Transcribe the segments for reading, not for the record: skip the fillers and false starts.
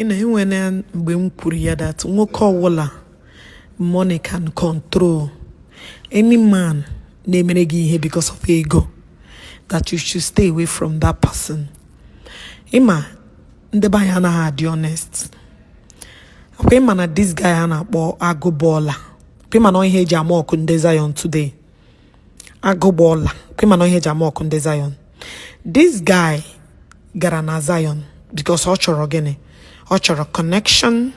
Na enwere mgbe m kwuru ya that nwoke ọwụla money can control, any man na-emere gị ihe because of ego, that you should stay away from that person. Ịma ndị be anyị anaghị adị honest. Akwa ịma na this guy a na-akpọ Agụbọla, kwa ịma na ihe eji ama ọkụ ndị Zion today, Agụbọla, kwa ịma na ihe eji ama ọkụ ndị Zion. This guy gara na Zion because ọ chọrọ gịnị? Ọ chọrọ connection,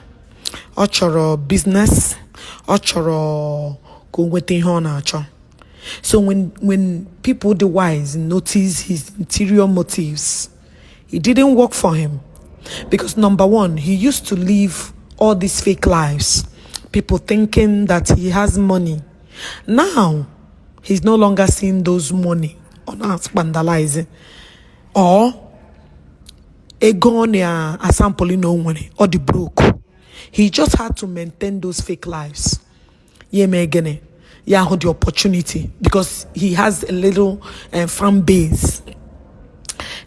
ọ chọrọ business, ọ chọrọ ka o nweta ihe ọ na-achọ. So when people the wise notice his interior motives, it didn't work for him because, number one, he used to live all these fake lives, people thinking that he has money. Now he's no longer seeing those money. Ọ na-scandalize or ego ọ na-asampụlụ na o nwere, ọ dị broke. He just had to maintain those fake lives. Ya eme gịnị? Ya hụ the opportunity because he has a little fan base.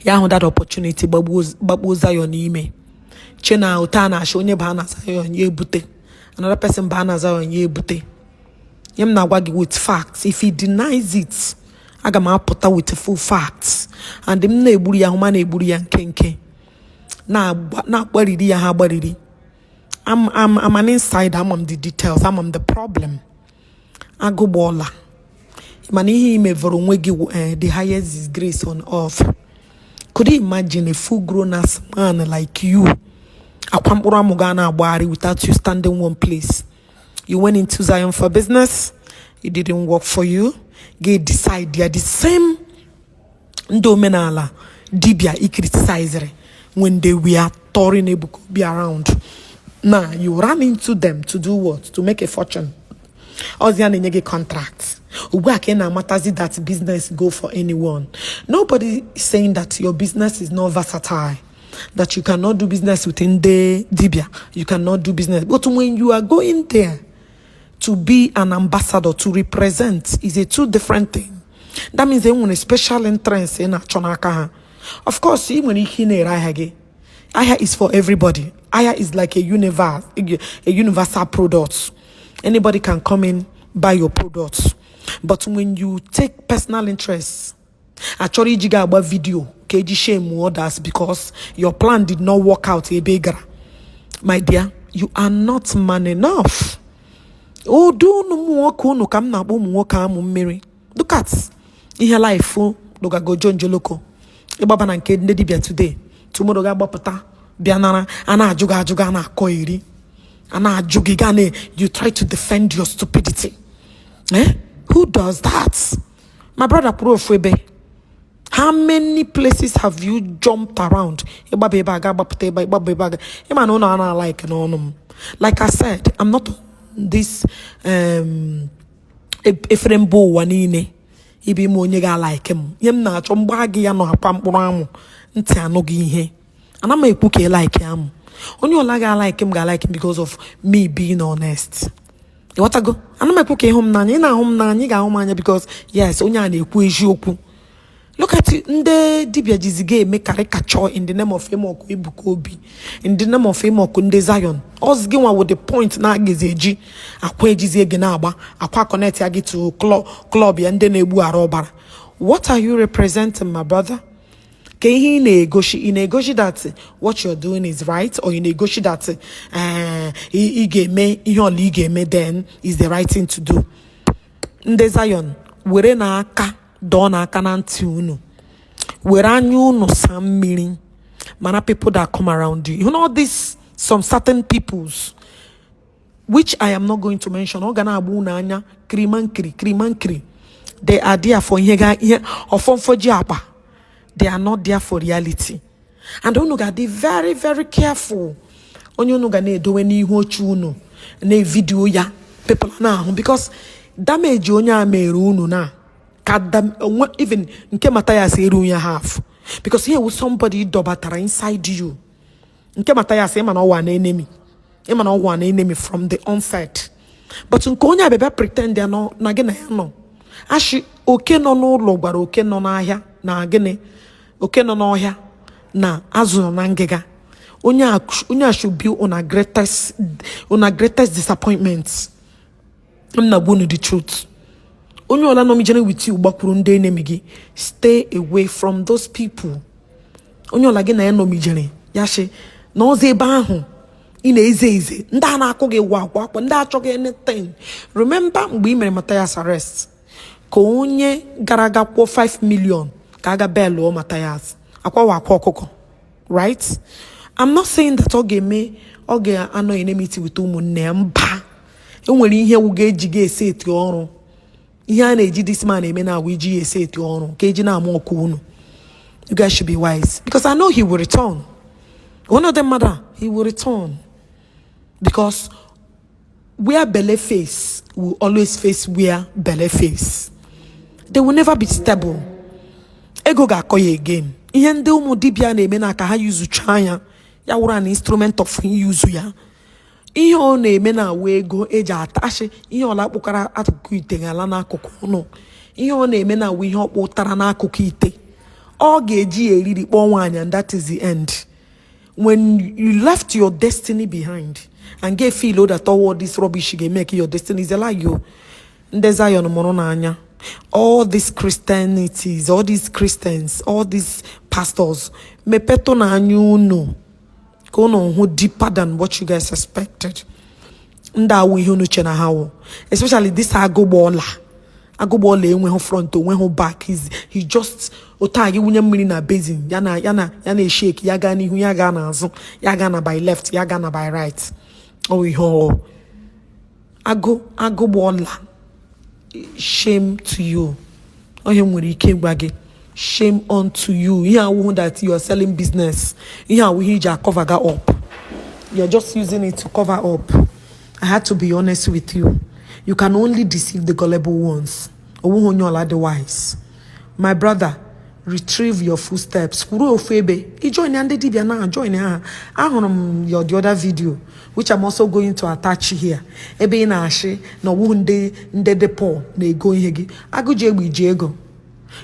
Ya hụ that opportunity, gbagbuo Zion n'ime che na ụta na-achọ onye baa na Zion ya ebute another person, baa na Zion ya ebute. Ihe m na-agwa gị with facts, if he denies it, aga m apụta with full facts and m na-egburu ya ahụ, ma na-egburu ya nkenke, na-agbariri ya ha agbariri. I'm an insider. Ama m the details, ama m the problem. Agụgbọọla, mana ihe i mevọrọ onwe gị wụ, the highest disgrace on earth. Could you imagine a full grown ass man like you, akwa mkpụrụ amụ ga na-agbagharị without you standing one place? You went into Zion for business, it didn't work for you. Gị decide ya the same ndị omenala dibia i criticized when they were touring Ebuka Obi around. Now you ran into them to do what? To make a fortune. Ọzi ya na-enye gị contract ugbu a ka ị na-amatazi that business go for anyone. Nobody is saying that your business is not versatile, that you cannot do business with ndị dibia, you cannot do business, but when you are going there to be an ambassador, to represent, is a two different thing. That means e nwere special interest ị na-achọ n'aka ha. Of course, ị nwere ike ị na-ere ahịa gị. Ahịa is for everybody. Ahịa is like a universal product. Anybody can come in, buy your products. But when you take personal interest, achọrọ iji gị agba video ka eji shame others because your plan did not work out ebe ị gara, my dear, you are not man enough. Ụdị unu ụmụ nwoke unu ka m na-akpọ ụmụ nwoke amụ mmiri. Look at ihe life lụgago njoloko. Ịgbaba na nke ndị dibịa today, tomorrow ga-agbapụta bịa nara a na-ajụ gị ajụ gị, a na-akọ iri a na-ajụ gị gaa na you try to defend your stupidity. Eh? Who does that? My brother, kwuru ofu ebe. How many places have you jumped around? Ịgbaba ebe a ga agbapụta ebe a, ịgbaba ebe a ga ịma na ụlọ a na-alike n'ọnụ m. Like I said, I'm not on this efere mba ụwa niile ibe ime onye ga-alike m. Ihe m na-achọ mgba gị ya nọ akwa mkpụrụ amụ ntị anụ gị ihe ana m ekwu ka ị like amụ. Onye ọla ga-alike m ga-alike m because of me being honest. Ịghọtago? Ana m ekwu ka ịhụ m n'anya. Ị na-ahụ m n'anya, ị ga-ahụ m anya because, yes, onye a na-ekwu eziokwu. Look at you, ndị dibịa jizi ga eme caricature in the name of Emoko Ebuka Obi, in the name of Emoko ndị Zion. Ọz gị nwa with the point na agazi eji akwa ejizi ege na-agba akwa connect ya gị to club ya ndị na-egbu arụ ọbara. What are you representing, my brother? Ka ihe ị na-egosi, ị na-egosi that what you're doing is right, or ị na-egosi that ị ga-eme ihe ọla ị ga-eme then is the right thing to do? Ndị Zion, were n'aka dọọ n'aka na ntị unu, were anya unu saa mmiri mana people that come around you, you know this, some certain peoples which I am not going to mention, ọ ga na-agba unu anya kirimankiri kirimankiri. They are there for ihe ga ihe ọfọmfọji akpa. They are not there for reality. And unu ga-adị very, very careful onye unu ga na-edowe n'ihu oche unu na-evideo ya, people na-ahụ, because damage onye a mere unu na ka even nke Matthias eru ya half, because here was somebody dọbatara inside you. Nke Matthias, ịma na ọwa na enemy, ịma na ọwa na enemy from the onset, but nke onye abịabịa pretend ya nọ na gị na ya nọ ashị. Oke nọ n'ụlọ gwara oke nọ n'ahịa na gịnị? Oke nọ n'ọhịa na azụ nọ na ngịga. Onye a should be on a greatest disappointment. M na-agwa unu the truth. Onye ọla nọmijere with you gbakwuru ndị enemy gị, stay away from those people. Onye ọla gị na ya nọmijere ya shi na ọzọ ebe ahụ ị na-eze eze, ndị a na-akụ gị wa akwa akwa, ndị achọghị anything. Remember mgbe ị mere Matthias arrest, ka onye gara aga kwụọ 5 million ka aga belụọ Matthias akwawa akwa ọkụkọ, right? I'm not saying that ọ ga-eme, ọ ga-anọ enmity with ụmụnne ya. Mba, enwere ihe wụ ga-eji ga ese eti ọrụ. Ihe a na-eji this man eme na agwa iji ya ese eti ọrụ ka eji na-ama ọkụ unu. You guys should be wise, because I know he will return. One of them mother, he will return, because where belle face will always face where belle face. They will never be stable. Ego ga-akọ ya again. Ihe ndị ụmụ dibịa na-eme na ka ha yuzucha ya, ya wụrụ an instrument of yuzu ya. Ihe ọ na-eme na awa ego eji atashi ihe ọla kpụkara akụkụ ite ga-ala n'akụkụ ọnụ. Ihe ọ na-eme na awa ihe ọ kpụtara n'akụkụ ite, ọ ga-eji ya eriri kpọọ nwaanyị, and that is the end. When you left your destiny behind and get feel that all this rubbish ga-make your destiny is a lie yo. Ndị Zion mụrụ n'anya, all these Christianities, all these Christians, all these pastors, mepetụ n'anya unu ka unu hụ deeper than what you guys expected. Ndị awụ ihe unu che na ha wụ, especially this Agụgbọọla. Agụgbọọla enweghị front, onweghị back. He just otu a gị wunye mmiri na basin ya na ya na ya na-eshake ya, gaa n'ihu, ya gaa n'azụ, ya gaa na by left, ya gaa na by right. Ọ ihe ọ agụ Agụgbọọla, shame to you. Onye nwere ike ịgwa gị, shame unto you. Ihe awụhụ that you are selling business, ihe awụ ihe iji acover ga up. You're just using it to cover up. I had to be honest with you. You can only deceive the gullible ones. Onweghị onye ọla dị wise. My brother, retrieve your footsteps. Kwuru ofu ebe i join ya ndị dibịa na join ha. Ahụrụ m your the other video, which I'm also going to attach here, ebe ị na-ashị na ọwụghị ndị dị poor na-ego ihe gị. Agụ ji egbe iji ego.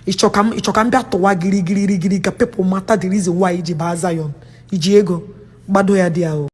Ịchọ ka m bịa tụwa girigirigiri ka people mata the reason why iji baa Zion. Iji ego gbado ya dị ahụ.